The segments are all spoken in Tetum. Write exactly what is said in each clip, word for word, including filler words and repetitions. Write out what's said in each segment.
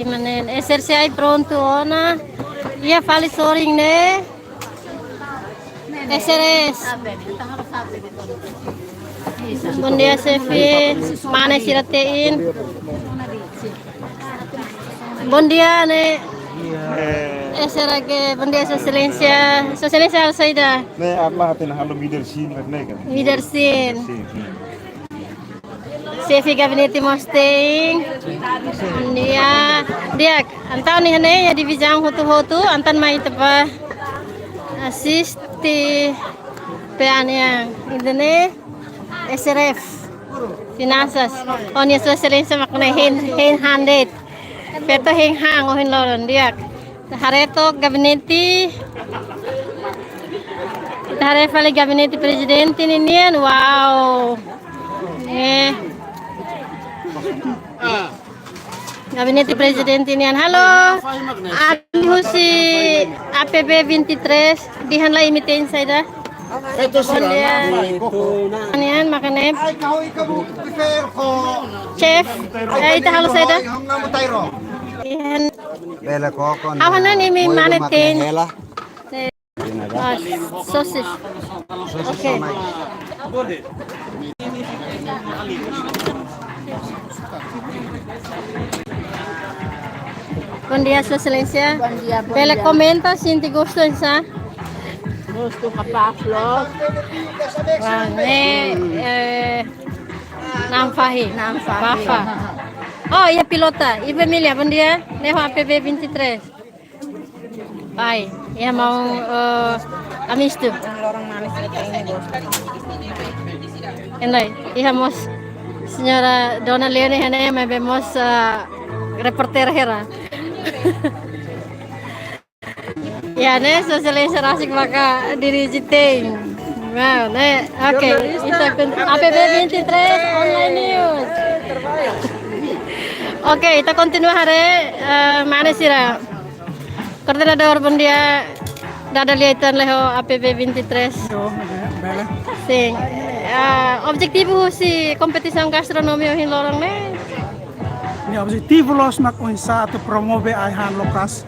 Manen, S R C I prontu ona. Iha fali sorin ne'e. S R S. Bondia, xefe. Mane sira tein. Bondia, ne'e. S R G, bondia, Sua Exelénsia. Sua Exelénsia, halo saida? Ne'e, atma hati na halo mider sin, ne'e kan? Mider sin. Sin, hmm. Xefe gabinete mós tein. Nia, di'ak, entaun ne'e, ne'e, iha divizaun hotu-hotu, entaun mai ita bá asiste P A nian. Ida-ne'e S R F, Finansas. Ó-nia Sua Exelénsia mak ne'e hein, hein han de'it. Feto hein han ohin loron, di'ak. Haree took gabinete. Ita haree fali gabinete prezidente ninian. Wow. Eh. Gabinete prezidente nian. Halo. Ami husi A P B vinte e três. Dehan lai imi tein saida? Bondia. Nian, mak ne'e. Chef. Eh, ita halo saida? Iha Bele koko. Ha'u hanoin imi mane tein. Hela. Eh, ah, sosis. Sosis. Oke. Sama. Bondia, Sua Exelénsia. Bondia, bondia. Bele komenta, sente gostu oinsá? Gostu kapás loos. Wah, ne'e, eh, na'an fahi. Na'an fahi. Bafa. Oh, iha pilota. Ibu Emilia, bondia. Ne'e ho A P B vinte e três. Ai, iha maun, eh, Amistu. Loron manis ne'e gostu. Endai, iha mós señora Dona Leone, ne'e, maibé mós, eh, repórter hela. Iha ne'e, Sua Exelénsia rasik maka dirije tein. Wow, ne'e, oke, ita kon-, A P B vinte e três Online News. Oke, ita kontinua haree, eh, mane sira. Koordenadór, bondia. Dada lia ita-nia leho A P B vinte e três. Yo, bele. Sin. Ah, objetivu husi kompetisaun gastronomia ohin loron ne'e? Nia objetivu loos mak oinsá atu promove ai-han lokais.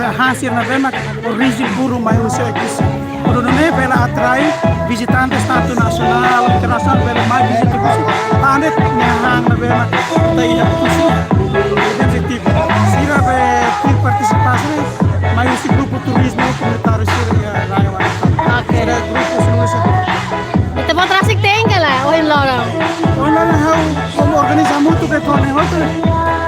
Ai-han sira ne'ebé mak orijen buruk mai husi Oekusi. Atu nune'e bele atrai vizitantes tantu nasionál, internasionál, bele mai vizita husi. Tan ne'e nia han ne'ebé mak ita iha Oekusi. Objetivu. Sira be tuir partisipasaun mai husi grupu turizmu komunitáriu sira iha rai-li'ur. Oke. Sira grupu sira. Ita-boot rasik tein ka lae, ohin loron? Ohin loron ha'u komu organiza hamutuk ho ita-nia hotu.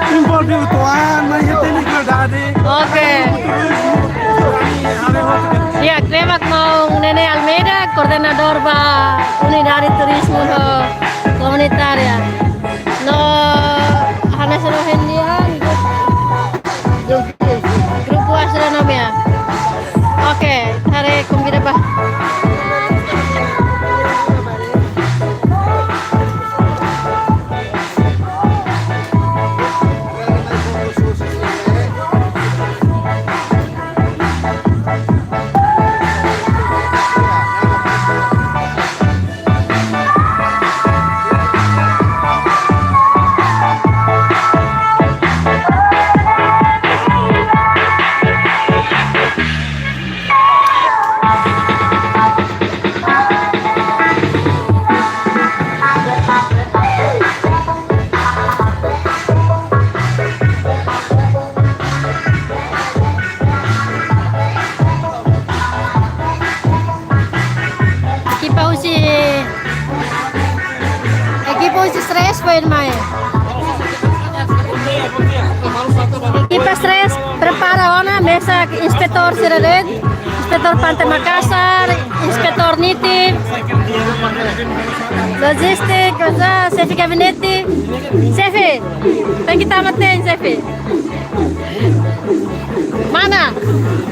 Envolve uitoan, mai iha ita-nia igualdade. Oke. Grupu turizmu, ami haree hotu. Ya, Klemak Maun Nene Almeida, koordenadór ba Unidade Turizmu no Komunitária. No, hanesan ohin dehan, grupu gastronomia. Oke, haree konvida ba. Ekipa husi, ekipa husi SRES foin mai. Ekipa SRES prepara ona, mesak inspetór sira de'it, inspetór Pante Makassar, inspetór NITIB, lojistika, xefe gabinete, xefe, tenke tama tein, xefe. Mana?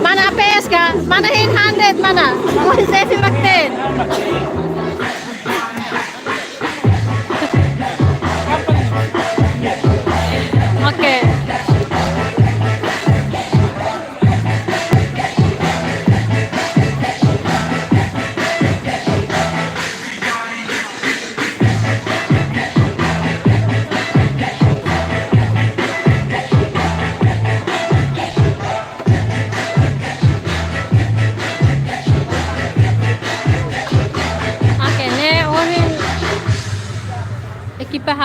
Mana A P S ka? Mana hein han de'it, mana? Oi, xefe mak tein. Oke.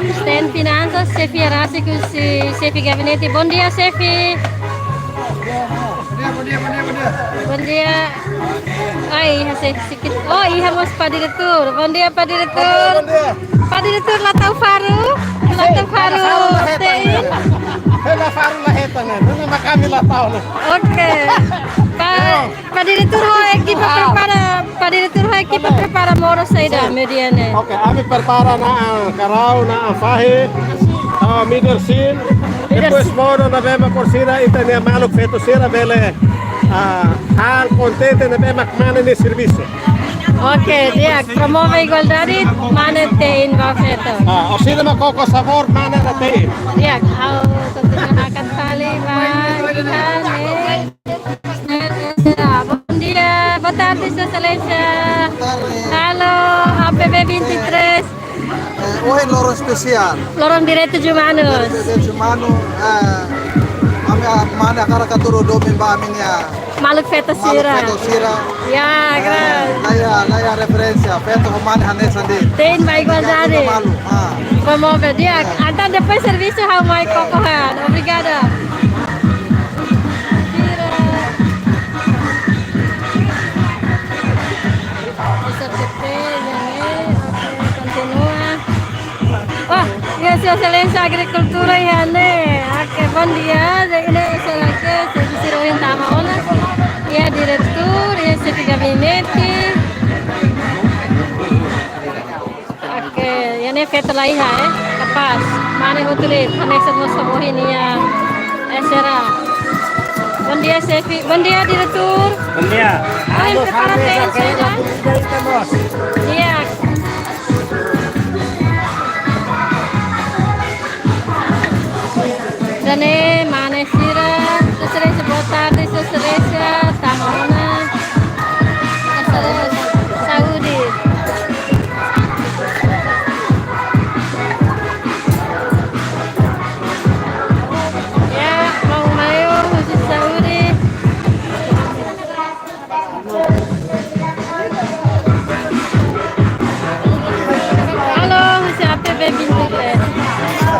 Asistente finansas, xefe rasik, husi xefe gabinete. Bondia, xefe. Bondia, bondia, bondia, bondia. Bondia. Ai, iha xefe sikit. Oh, iha mós Pak Diretór. Bondia, Pak Diretór. Bondia, bondia. Pak Diretór la tau faru. La tau faru. Hela faru la hetan, ne'e? Ne'e mak ami la tau, ne'e? Oke. Pak, Pak Diretór ho ekipa prepara, Pak Diretór ho ekipa prepara modo saida, mediane. Oke, ami prepara na'an karau, na'an fahi, ah, midar sin. Depois modo ne'ebé mak por sira, ita-nia maluk feto sira bele, ah, halo kontente ne'ebé mak mane nia servisu. Oke, di'ak, promove igualdade, mane te'in ba feto. Ah, orsida mak koko sabór, mane la te'in. Di'ak, ha'u kontinua hakat fali ba ita, ne'e. Bom dia, boa tarde, Sua Exelénsia. Boa tarde. Halo, A P B vinte e três. Eh, ohin loron espesiál. Loron Direitus Umanus. Direitus Umanus, eh, ami, ah, mane hakarak hatudu domin ba ami-nia maluk feto sira. Maluk feto sira. Ya, eh, graças. Laiha, laiha referénsia, feto ho mane hanesan de'it. Te'in ba igualdade. Malu, ah. Promove, di'ak. Eh. Entaun depois servisu ha'u mai koko han. Obrigada. Sira. Bisa P P, ya, eh. Oke, kontinua. Oh, iha Sua Exelénsia Agrikultura iha ne'e. Oke, bondia. Jadi ne'e, será que se bisa ohin tama ona? Iha diretór, iha xefe gabinete. Oke, iha ne'e feto laiha, eh. Kapás. Mane hotu de'it, hanesan mós ohin iha, eh, sira. Bondia, xefe. Bondia, diretór. Bondia. Ai, prepara te'in saida. Iya. Ida-ne'e mane sira, Sua Exelénsia, boa tarde, Sua Exelénsia, tama ona. Sua Exelénsia, saúde. Ya, maun maior, husi saúde. Halo, husi A P B vinte e três.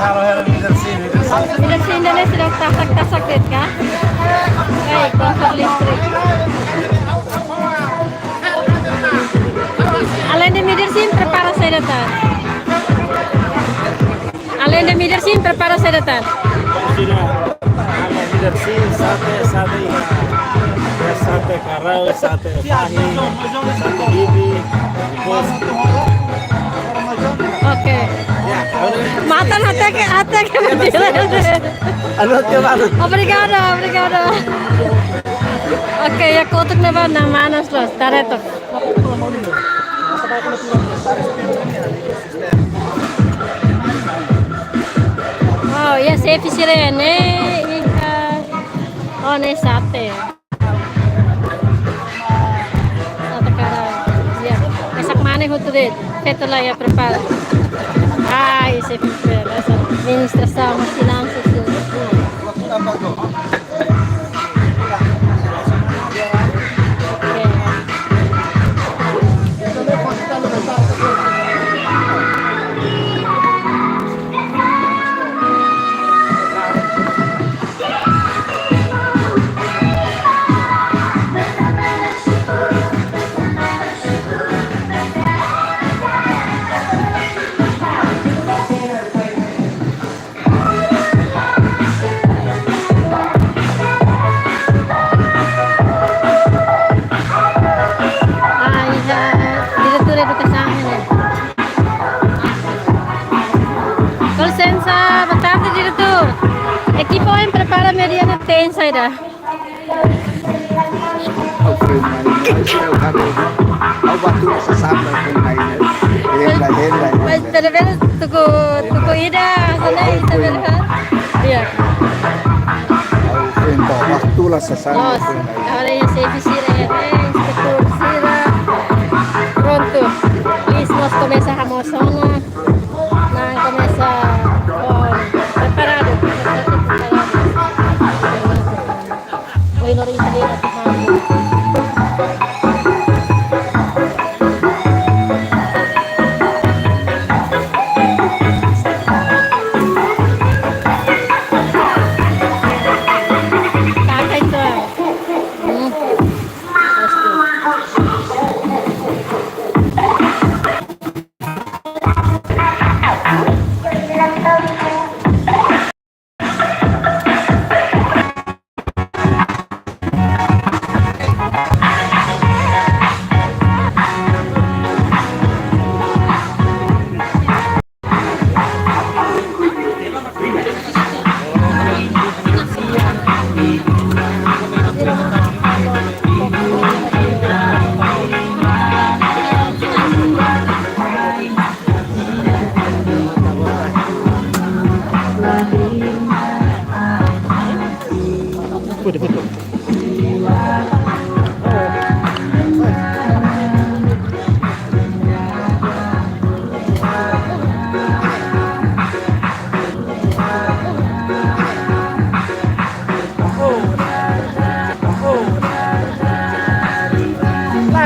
Halo, halo, midar sin, midar sin. Midar sin, Indonésia, dong, tasak, tasak de'it ka? Baik, kompor listrik. Além de midar sin, prepara saida tan? Além de midar sin, prepara saida tan? Sira, além de midar sin, sate, sate, ya, sate karau, sate fahi, sate bibi, bos. Oke. Ya, além. Matan hateke, hateke. Anu, hateke baru. Obrigada, obrigada. Oke, ya, kotuk ne'ebá, na'an manas loos, taretok. Oh, ya, xefe sira-ne'e, iha, oh, ne'e sate. Sate karau. Ya, mesak mane hotu de'it, feto laiha prepara. Ai, xefe, administrasaun, finansas, tudu. Ah, iha diretór edukasaun ne'e. Com licença, boa tarde, diretór. Ekipa ohin prepara mediane te'in saida? Ha'u foin mai, ha'u foin mai. Ha'u bá tuur sasán, ha'u foin mai. Hela, hela, hela. Mas pelo menos tuku, tuku ida, sana ita foin. Bele, ha? Iya. Ha'u foin bá, bá tuur sasán, ha'u foin mai. Agora iha xefe sira, eh, inspetór sira. Prontu. Liis mós komesa hamoos ona. Na'an komesa, oh, preparadu, preparadu, preparadu. Oi, Nori, ita lihat, Tuhan. Lae,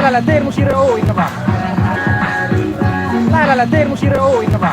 lae, lae, termu sira oin ne'ebá. Lae, lae, lae, termu sira oin ne'ebá.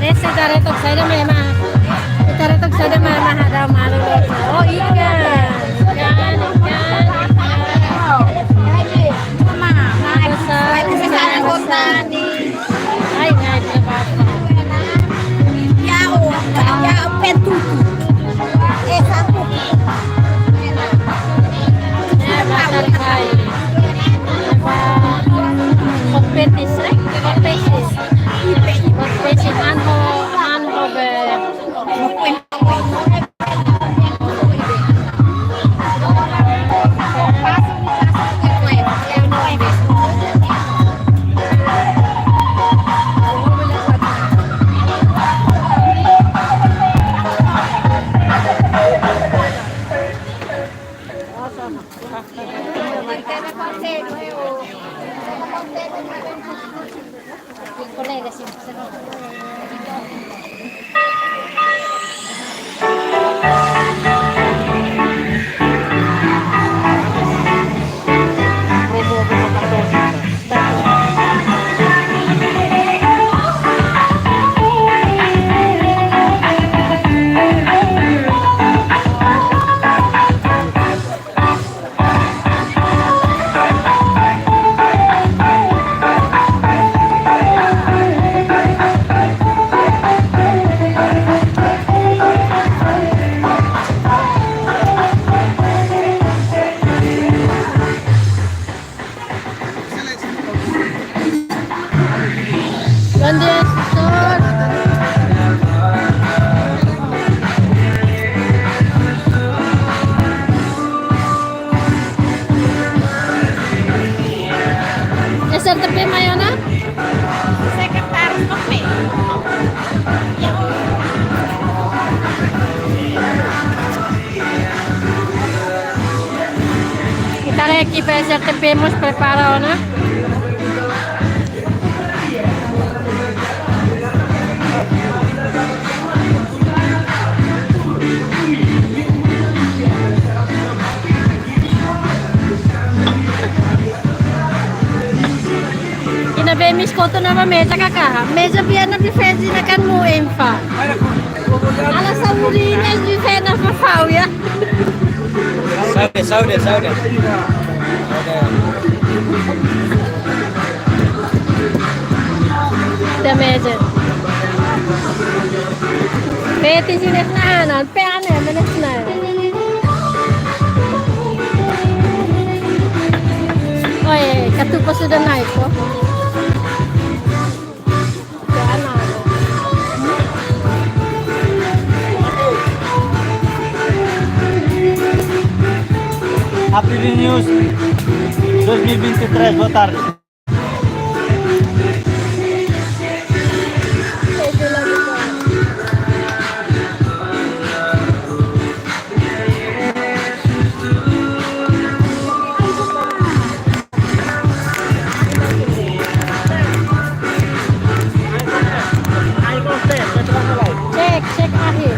Ne'e se taretok saida mak ema, taretok saida mak ema hadau malu loos. Oh, ikan. Ikan, ikan, ikan. Malu sa, malu sa. Ai, ai, ai, ai. Ya, o, ya, petutu. Esa tutu. Ya, batal kai. Hot petis, eh? Hot petis. Hot petis, anho, anho be. Bom dia, señor. S R T P mai ona? Sekretáriu no pe. Ita-nia ekipa S R T P mós prepara ona. Ina be mis Foto ne'e ba meza kakak. Meza biar na buffet sini kan mau enfa. Ala sauri na buffet na fafau ya. Saúde, saúde, saúde. Saúde. Da meza. Beti sini na, na, pe ane, mana sini. Oi, katupa sudah naik kok. Abril News dois mil e vinte e três, boa tarde. Cek, cek ahi.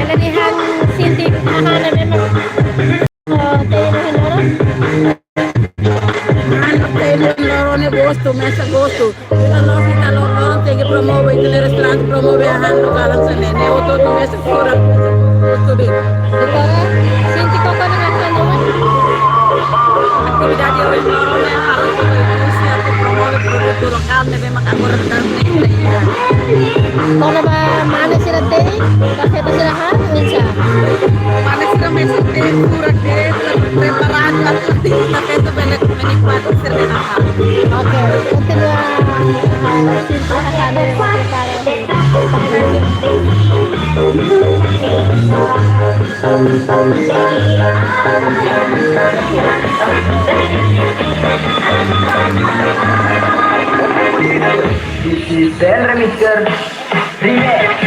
Ela dehan sente hahán ne'ebé mak, eh, tei iha loron. Hahán tei iha loron ne'e gostu, mesak gostu. Ita la'ós ita loron-loron tenke promove, ita-nia restaurante promove hahán lokál hanesan ne'e. Ne'e hotu-hotu mesak furak, mesak gostu de'it. Ita sente koko na hahán ne'e. Atividade ohin loron ne'e halo atu promove produtu lokál ne'ebé mak agora ita Kona-ba mane sira tei, ba feto sira han, oinsá? Mane sira mesak tei, furak de'it, preparadu atu ita feto bele menikmati sira-nia hahán. Oke, kontinua, ah, sinta hahán ne'e, prepara. This is Zen Remixer Remix.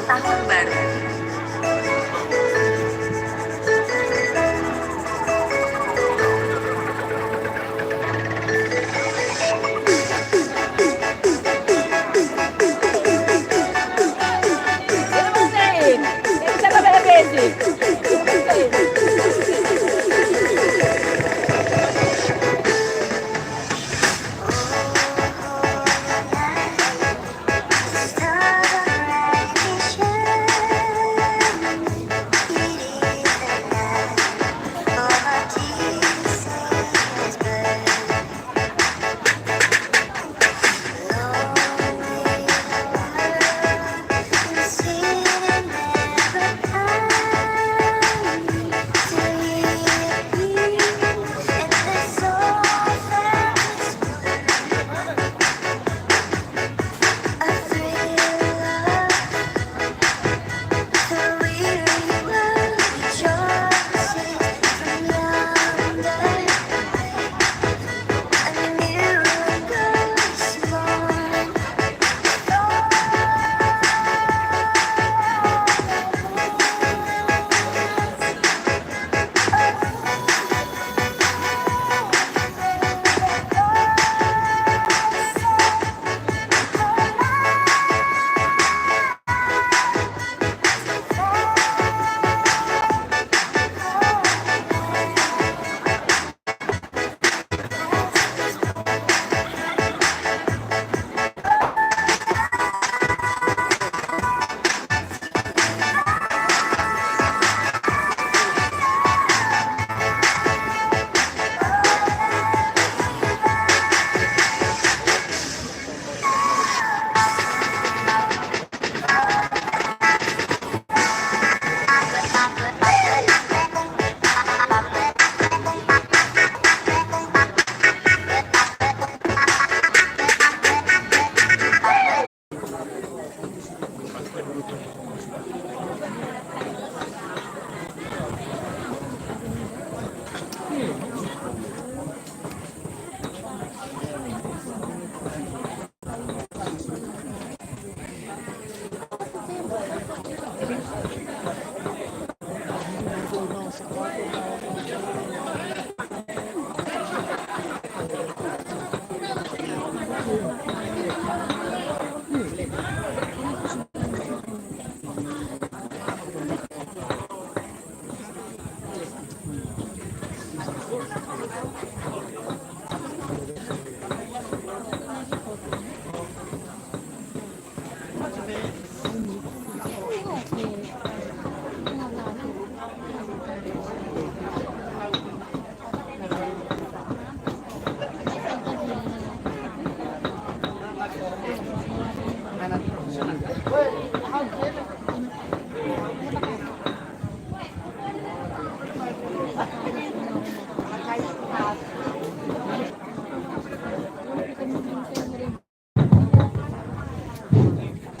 Tahun Baru.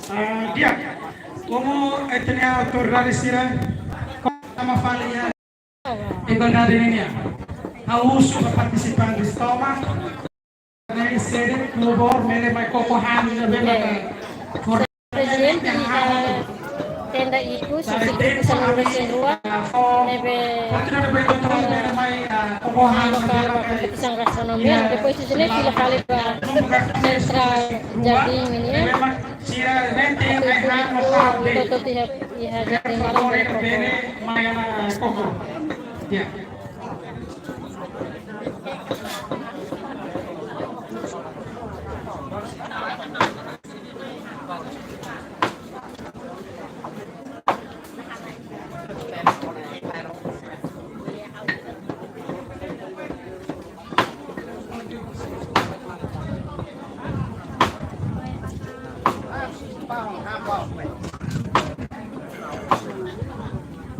Ah, di'ak, komu ita-nia autoridade sira, komu tama fali iha igualdade nian. Ha'u husu ba partisipante sira tomak, ne'e sede, por favór, bele mai koko han, ne'ebé maka for- Prezidente iha tenda ikus, husi grupu sanulu-resin-rua, ne'ebé mai lokál ba kompetisaun gastronomia, depois husi ne'e fila fali ba Sentra Jardim nian. Atu hotu-hotu iha, iha Jardim Baru bele koko.